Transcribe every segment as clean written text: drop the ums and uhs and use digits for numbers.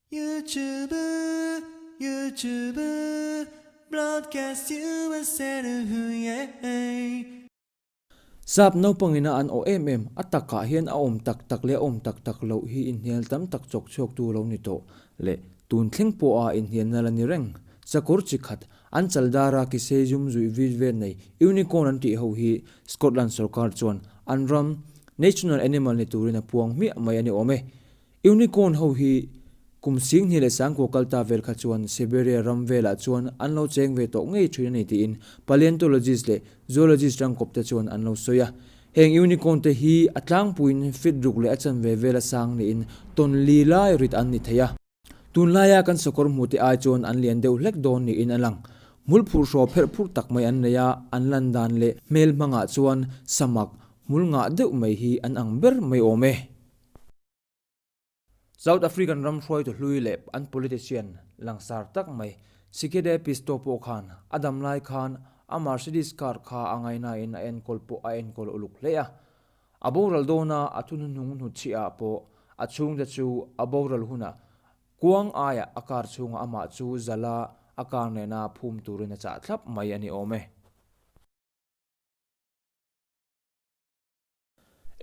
YouTube YouTube broadcast yourself yeah. Sap naupangina an awh em em, a takah hian a awm tak tak leh a awm tak tak loh hi inhnial tam tak chawk chhuaktu lo ni tawh leh tun thleng pawha inhnialna la ni reng. Sakawr chi khat, an chaldara kisei zum zuih vit vel nei unicorn an tih ho hi Scotland sorkar chuan an ram national animal ni turin a puang hmiah mai a ni awm e. Unicorn ho hi kum 10,000 leh sangkua kal ta vel kha chuan Siberia ram velah chuan an lo cheng ve tawh ngei thin a ni tiin paleontologist leh zoologist rangkawp te chuan an lo sawi a. Heng unicorn te hi a tlangpuiin feet ruk leh a chanve vela sang niin tawn li lai rit an ni thei a. Tunlaia kan sakawr hmuh te ai chuan an lian deuh hlek dawn niin a lang. Hmul phurh hraw pherh phurh tak mai an nei a, an lan dan leh hmel hmangah chuan samak hmul ngah deuh mai hi an ang ber mai awm e. South African ram hruaitu hlui leh an politician langsar tak mai Sikede Pisto pawh khan a dam lai khan a Mercedes car kha a ngaihnain a enkawl pawh a enkawl uluk hle a. A boral dawna a thuhnuhnung hnutchhiah ah pawh a chhungte chu a boral hunah kuang aiah a car chhungah amah chu zala a car nena phum turin a chah thlap mai a ni awm e.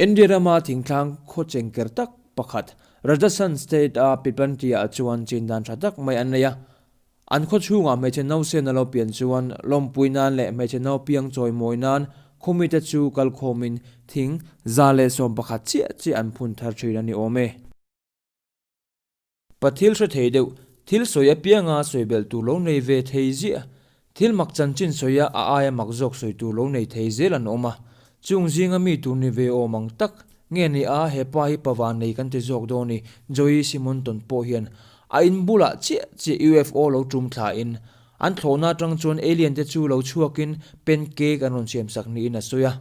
India rama thingtlang khaw chengker tak pakhat, Rajasthan state-a Pipanti-ah chuan chin dan tha tak mai an nei a. An khaw chhungah hmeichhe nausen a lo pian chuan lawmpui nan leh hmeichhe naupiang chawimawi nan khawmite chu kalkhawmin thing 111 chiah chiah an phun thar thin a ni awm e. Pa thil hre thei deuh, thil sawi apianga sawi belh tur lo nei ve thei ziah. Thil mak chanchin sawia a aia mak zawk sawi tur lo nei thei zel an awm a. Chung zinga mi tur ni ve awm ang tak nge ni a, he pa hi pavan nei kan ti zawk dawn i, Joey Simonton pawh hian a in bulah chiah chiah UFO lo tum thlain an thlawhna atang chuan alien te chu lo chhuakin pancake an rawn siamsak niin a sawi a.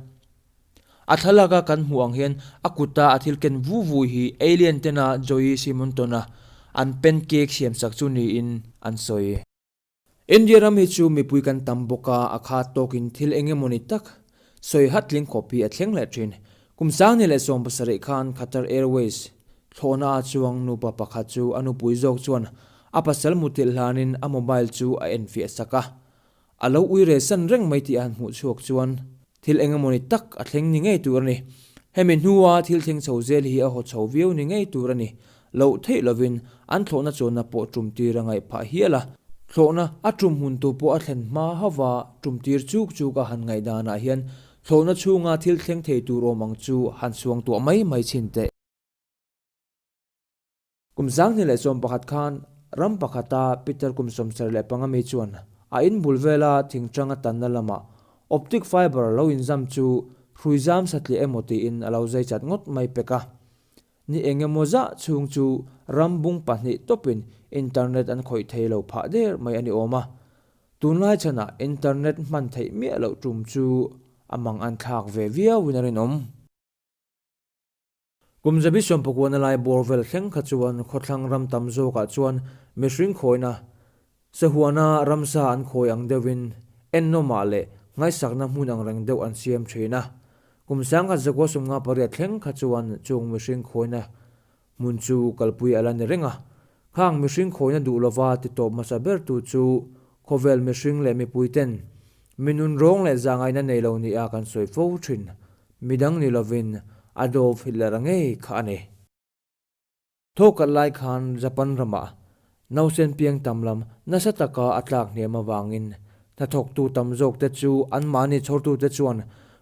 A thlalaka kan hmuh ang hian a kuta a thil ken vu vu hi alien tena Joey Simonton-a an pancake siamsak chu niin an sawi. India ram hi chu mipui kan tam bawk a, a khat tawkin thil eng emawni tak sawi hat tling khawp hi a thleng leh thin. Kum 2017 khan Qatar Airways thlawhna a chuang nupa pakhat chu a nupui zawk chuan a pasal muthilh hlanin a mobile chu a enfiah sak a. A lo ui re san reng mai tih a han hmuh chhuak chuan thil eng emawni tak a thleng ni ngei tur a ni. Hemi hnua thil thleng chho zel hi a haw chho viau ni ngei tur a ni. Loh theih lovin an thlawhna chuanna pawh tum tir a ngaih phah hial a. Thlawhna a tum hun tu pawh a thlen hma hauva tum tir chuk chuk a han ngaih danah hian thlawhna chhunga thil thleng thei tur awm ang chu han suang tuah mai mai chhin teh. Kum 2011 khan ram pakhata Peter kum 75 mi chuan a in bul vela thingtang a tanna lamah optic fiber lo inzam chu hrui zam satliah emaw tiin a lo zai chat ngawt mai pek a. Ni eng emaw zah chhung chu ram bung pahnih tawpin internet an khawih thei lo phah der mai a ni awm a. Tunlai chhanah internet hman theih miah loh tum chu a mang an thlak ve viauin a rinawm. Kum zabi sawmpakuana lai bawr vel thleng kha chuan khawthlang ram tam zawkah chuan mihring khawina, sahuana ramsa an khawi ang deuhin ennawmah leh ngaihsakna hmun ang reng deuh an siam thin a. Kum 1958 thleng kha chuan chung mihring khawina hmun chu kalpui a la ni reng a. Khang mihring khawina duh lova ti tawp hmasa bertu chu khawvel mihring leh mipuiten minun rawng leh zahngaihna nei lo nia kan sawi fo thin. Midang ni lovin Adolf Hitler-a ngei kha a ni. Thawkhat lai khan Japan ramah nausen piang tam lam nasa taka a tlak hniam avangin hnathawktu tam zawkte chu anmahni chhawrtute chuan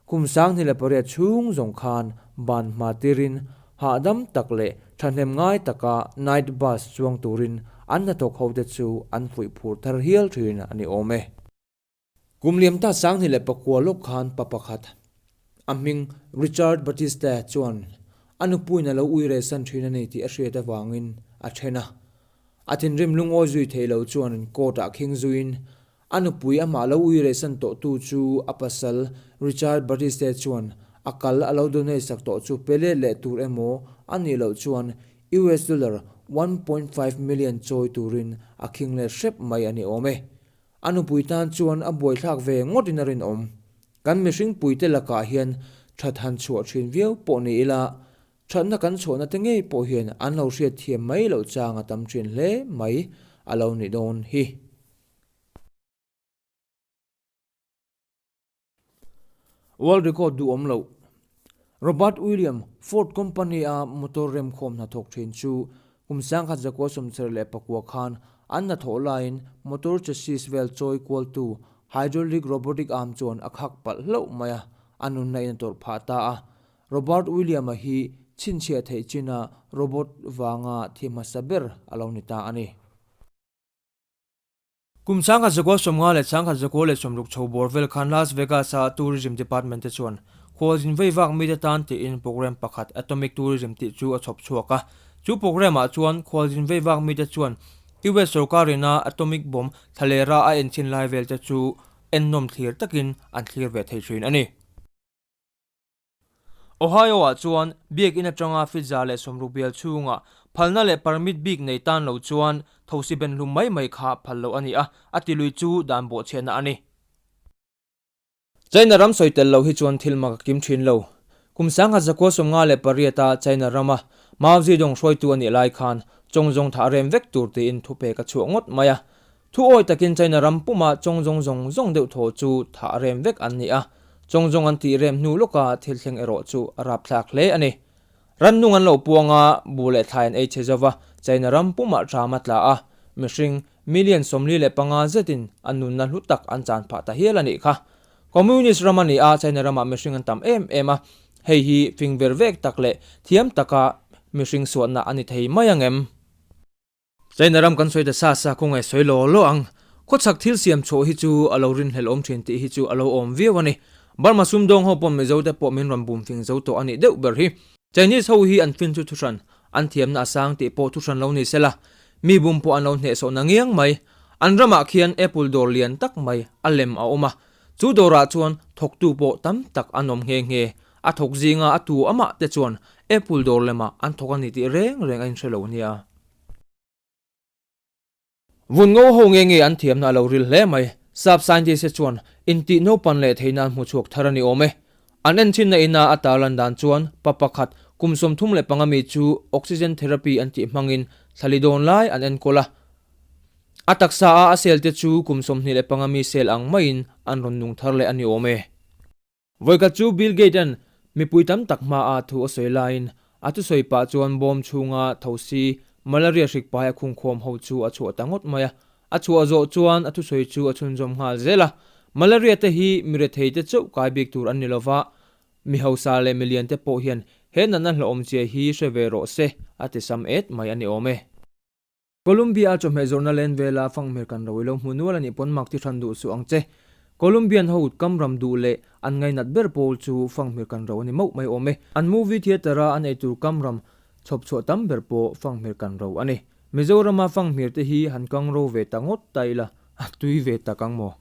kum 2008 chhung zawng khan ban hma tirin hahdam tak leh thahnem ngai taka night bus chuang turin an hnathawk hote chu an fuih phur thar hial thin a ni awm e. Kum liam ta 2009 lawk khan pa pakhat, a hming Richard Batiste chuan a nupuiin a lo ui reh san thin a ni tih a hriat avangin a then a. A thinrim lungawi zui theih loh chuan court-ah khing zuiin a nupui amah lo ui reh san tawhtu chu a pasal Richard Batiste chuan a kal a lo donate sak tawh chu pe let leh tur emaw a nih loh chuan US dollar 1.5 million chawi turin a khing let hrep mai a ni awm e. A nupui tan chuan a buaithlak ve ngawtin a rinawm. Kan mihring puite lakah hian that han chhuah thin viau pawh ni ila, Thatna kan chhuahna te ngei pawh hian an lo hriat thiam mai loh chang a tam thin hle mai a lo nih dawn hi. World record duh awm loh. Robert William, Ford company-a motor remkhawm hnathawk thin chu kum 1979 khan an hnathawh laiin motor chassis vel chawi kualtu hydraulic robotic arm chuan a khak palh hlauh mai a, a nunna in a tawrh phah ta a. Robert William-a hi chhinchhiah theih china robot vanga thi hmasa ber a lo ni ta a ni. Kum 1950 leh 1960 chho bawr vel khan Las Vegas-a Tourism Department te chuan khualzin vei vak mite tan tiin program pakhat Atomic Tourism tih chu a chhawp chhuak a. Chu program-ah chuan khualzin vei vak mite chuan US sorkarina atomic bomb thlalera a enchhin lai vel te chu ennawm thlir takin an thlir ve thei thin a ni. Ohio-ah chuan biakinn atanga feet 160 bial chhungah phalna leh permit bik nei tan lo chuan thosi ben hlum mai mai kha phal loh a ni a, a ti lui chu dan bawhchhiatna a ni. China ram sawi tel loh hi chuan thil mak a kim thin lo. Kum 1958-a China rama Mao Zedong hruaitu a nih lai khan chawngzawng thah rem vek tur tiin thupek a chhuah ngawt mai a. Thu awi takin China ram puma chawngzawng zawng zawng deuh thaw chu thah rem vek an ni a, chawngzawng an tih rem hnu lawka thil thleng erawh chu a rapthlak hle a ni. Rannung an lo puang a, bu leh thlai an ei chhe zova, China ram pumah ṭam a tla a, mihring million 45 zetin a nunna hlu tak an chan phah ta hial a nih kha. Communist ram a ni a, China ramah mihring an tam em em a, hei hi fing ver vek tak leh thiam taka mihring suatna a ni thei mai ang em? China ram kan sawi ta sa sa khawngaih sawi law law ang. Khawchhak thil siam chhuah hi chu a lo rinhlelh awm thin tih hi chu a lo awm viau a ni. Burma sumdawng ho pawh Mizo te pawh min rawn bum fing zo tawh a nih deuh ber hi. Chinese ho hi an fin chu thuhran, an thiamna a sang tih pawh thuhran lo ni sela. Mi bum pawh an lo hnehsawh na ngiang mai. An ramah khian Apple dawr lian tak mai a lem a awm a. Chu dawrah chuan thawktu pawh tam tak an awm nghe nghe. A thawk zinga a tu amah te chuan Apple dawr lemah an thawk a ni tih reng reng a inhre lo nia. Vun ngo ho nge nge an thiamna a lo ril hle mai. Sap scientist te chuan intih naupan leh theihna an hmu chhuak thar a ni awm e. An enchinna ina a tarlan dan chuan pa pakhat kum 35 mi chu oxygen therapy an tih hmangin thlali dawn lai an enkawl a. A taksa a a cell te chu kum 25 mi cell ang maiin an rawn nung thar leh a ni awm e. Vawikhat chu Bill Gates-a'n mipui tam tak hmaah thu a sawi laiin a thusawi pah chuan bawm chhunga thosi malaria hrik pai a khungkhawm ho chu a chhuah ta ngawt mai a. A chhuah zawh chuan a thusawi chu a chhunzawm nghal zel a. Malaria te hi mi rethei te chauh kai bik tur an ni lova, mi hausa leh milian te pawh hian he natna hlauhawmzia hi hre ve rawh se a ti sam et mai a ni awm e. Columbia-a chawhmeh zawrhna len vela fanghmir kan ro i lo hmu nual a nih pawn mak ti hran duh suh ang che. Columbian ho kam ram duh leh an ngainat ber pawl chu fanghmir kan ro a ni mauh mai awm e. An movie theatre-a an eitur kam ram chhawp chhuah tam ber pawh fanghmir kan ro a ni. Mizorama fanghmir te hi han kang ro ve ta ngawt ta ila, a tui ve tak ang maw?